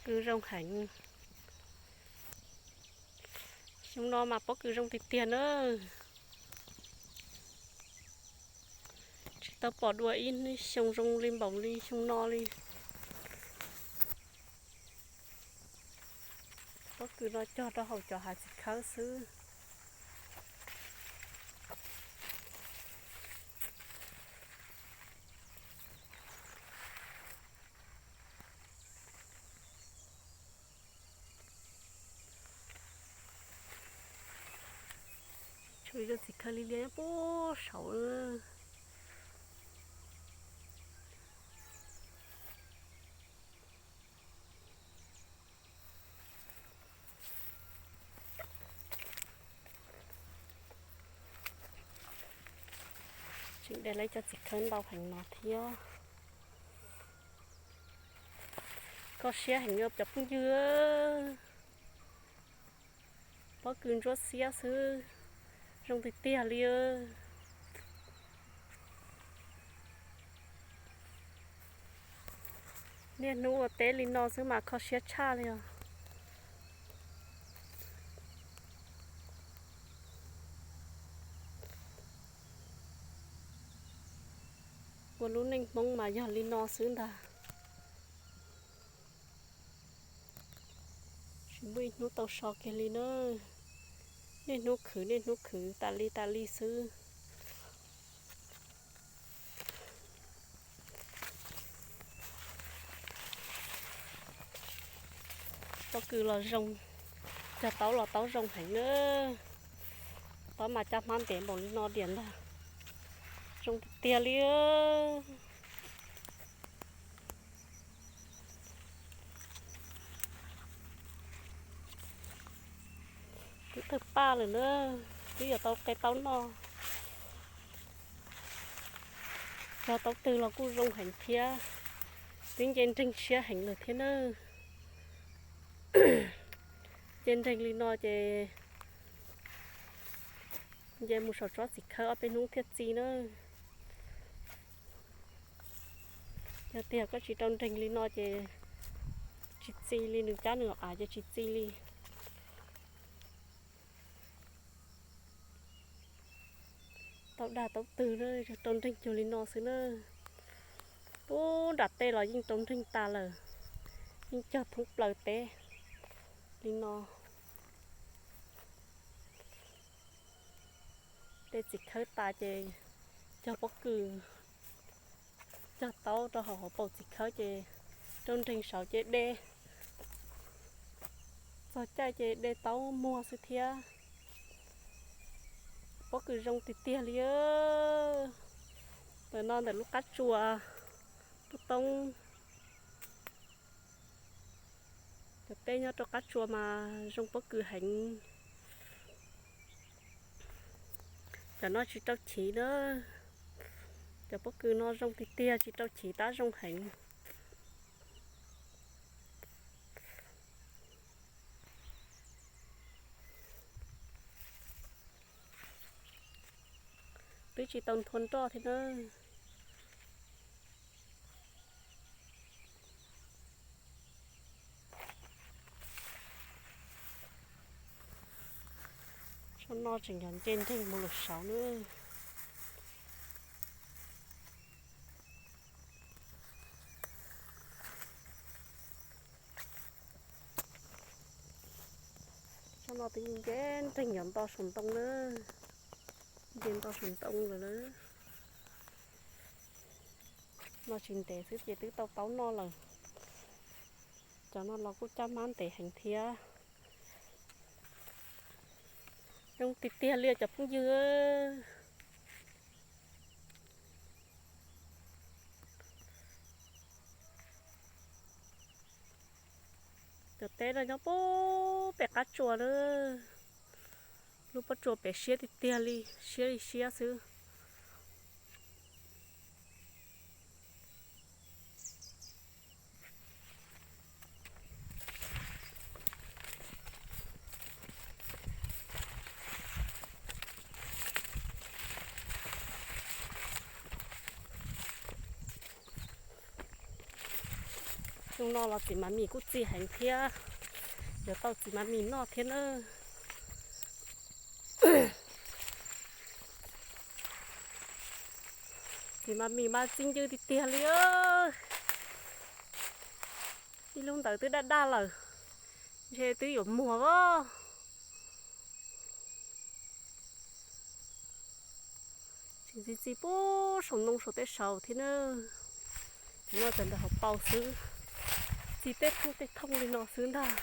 Kws zoo heev. Xyoo no mas pob kws zoo tiag tiag na. Tsis tau pom dua ib xyoo zoo li npaum li xyoo no li. Pob kws no cog rau hauv cov hav txiv khawb xwb. Tshuav ib tug txiv khawb liab liab nyob puag saud. Tseem de lawv cov txiv khawb ntau heev no thiab. Kho siab heev cov phooj ywg. Pob kws ntsuab xiab xwb, zoo tiag tiag li. Niaj hnub ua teb li no xwb mas kho siab tshaj li os. Ua lub neej Hmoob mas yog li no xwb ntag. Tsis muaj ib hnub tau so kiag li na. Niaj hnub khwv niaj hnub khwv tas li tas li xwb. Pob kws los zoo, cog taub los taub zoo heev na. Taub mas caj hmab ntev npaum li no diam ntag. Zoo tiag tiag li. Twb tawg paj lawm na, twb yuav tau qe taub noj. Cog taub twg los kuj zoo heev thiab. Twb nce nreeg siab heev lawm thiab na. Nce nreeg li no ces nce mus saum tsob txiv khawb ob peb hnub thiaj txi na. Yog tias koj tsis rau nreeg li no ces tsis txi li, nws cab nws av ces tsis txi li. Taub dag taub twg na, rau nreeg cuag li no xwb na. Pub nram tej los yeej rau nreeg tas lawm, yeej cog thoob plaws teb li no. De txiv khawb tas ces cog pob kws, cog taub rau hauv hauv paus txiv khawb ces rau nreeg saud ces de. Txog caij ces de taub muag xwb thiab. Pob kws zoo tiag tiag li. Ntawm no ntawm lub qab tsua, lub toob. Cov teb nyob rau qab tsua mas zoo pob kws heev. Cov no tsis rau chiv na. Cov pob kws no zoo tiag tiag, tsis rau chiv tab zoo heev. Twb tsis tau nthua nroj thiab na. Tsob no tseem yog nce nreeg mus lawm saud na. Tsob no twb nce nreeg yov nto saum ntoo na. Nce nto saum ntoo lawm na. No tsis ntev xwb ces twb tau taub noj lawm. Cov no los kuj caj hmab ntev heev thiab. Zoo tiag tiag li cov phooj ywg. Cov teb no nyob puag pem qab tsua na. Lub pob tsuas pem siab tiag tiag li, siab li siab xwb. Zoo No los txiv mas mis kuj txi heev thiab, yuav tau txiv mas mis noj thiab na. Txiv mas mis mas txi ncw tiag tiag li. Ib lub ntawd twb daj daj lawm, ntshe twb yuav muag os. Tseem txi txi puag saum ntoo saum tej saud thiab na. Cov no cov ntawm hauv paus xwb, txi tej thooj tej thooj li no xwb ntag.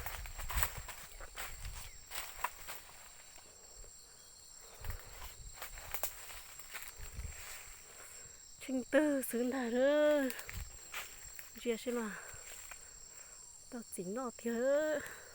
Tsheej twg xwb ntag na. Ntsia seb mas tau txiv noj tiag.